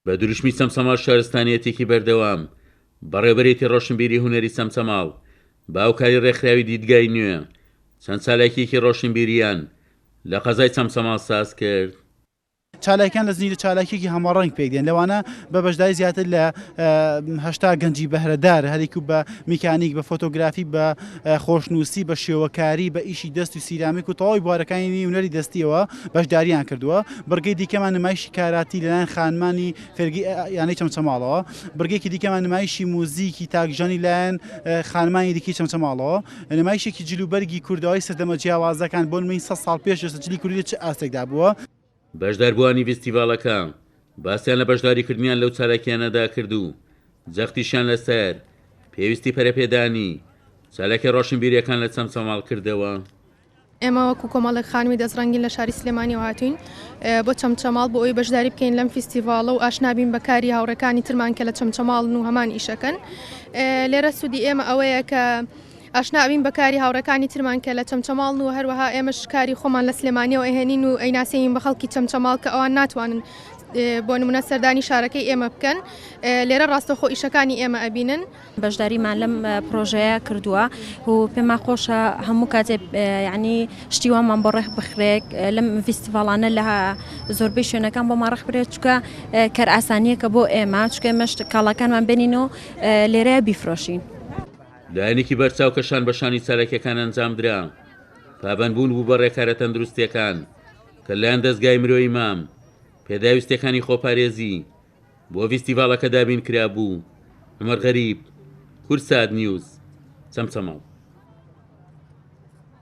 بە دروشمی چەمچەماڵ شارستانیەتێکی بەردەوام، بەڕێوەبەرێتی ڕۆشنبیری هونەری چەمچەماڵ بە هاوکاری ڕێکخراوی دیدگای نوێ چەند چالاکییەکی ڕۆشنبیرییان لە قەزای چەمچەماڵ ساز کرد. چالاکیان لە زنجیرە چالاکیەکی هەمەڕەنگ پێکدێن لەوانە بە بەشداری زیاتر لە 80 گەنجی بەهرەدار هەریک و بە میکانیک بە فۆتۆگرافی بە خۆشنووسی بە شێوەکاری بە ئیشی دەست و سیرامیک و تەواوی بوارەکانی هونەری دەستیەوە بەشداریان کردووە بڕگەی دیکەمان نمایشی کاراتی لەلایەن خانمانی فێرگەی یانەی چەمچەماڵەوە بڕگێکی دیکەمان نمایشی موزیکی تاکژەنی لایەن خانمانی دیکەی چەمچەماڵەوە نمایشێکی جلوبەرگی کوردەواری سەردەمە جیاوازەکان بۆ نموونە 100 ساڵ پێش ئێستا جلی کوردی لە چ ئاستێکدا بووە. بەشداربووانی ڤیستیڤاڵەکە باسیان لە بەشداریکردنیان لەو چالاکییانەدا کرد و جەختیشیان لەسەر پێویستی پەرەپێدانی چالاکیە ڕۆشنبیرییەکان لە چەمچەماڵ کردەوە. ئێمە وەکو کۆمەڵێک خانمی دەستڕەنگین لە شاری سلێمانیەوە هاتووین بۆ چەمچەماڵ بۆ ئەوەی بەشداری بکەین لەم فیستیڤاڵە و ئاشنا بین بە کاری هاوڕێکانی ترمان کە لە چەمچەماڵن و هەمان ئیشەکەن. لێرە سوودی ئێمە ئەوەیە کە ئاشنا ئەبین بە کاری هاوڕێکانی ترمان کە لە چەمچەماڵن و هەروەها ئێمەش کاری خۆمان لە سلێمانیەوە ئەهێنین و ئەیناسێنین بە خەڵکی چەمچەماڵ کە ئەوان ناتوانن بۆ نمونە سەردانی شارەکەی ئێمە بکەن لێرە ڕاستەخۆ ئیشەکانی ئێمە ئەبینن. بەشداریمان لەم پرۆژەیە کردووە و پێمان خۆشە هەموو کاتێ یعنی شتی وامان بۆ ڕێک بخرێت لەم فیستیڤاڵانە لە زۆربەی شوێنەکان بۆمان ڕێک بخرێت چونکە کارئاسانییەکە بۆ ئێمە چونکە ئێمەش کاڵاکانمان بێنین و لێرەیە بیفرۆشین. لایەنێکی بەرچاو کە شان بە شانی چالاکییەکان ئەنجامدرا، پابەندبوون بوو بە ڕێکارە تەندروستییەکان کە لەلایەن دەزگای مرۆیی مام، پێداویستییەکانی خۆپارێزی بۆ ڤیستیڤاڵەکە دابین کرابوو. عومەر غەریب، کوردسات نیوز، چەمچەماڵ.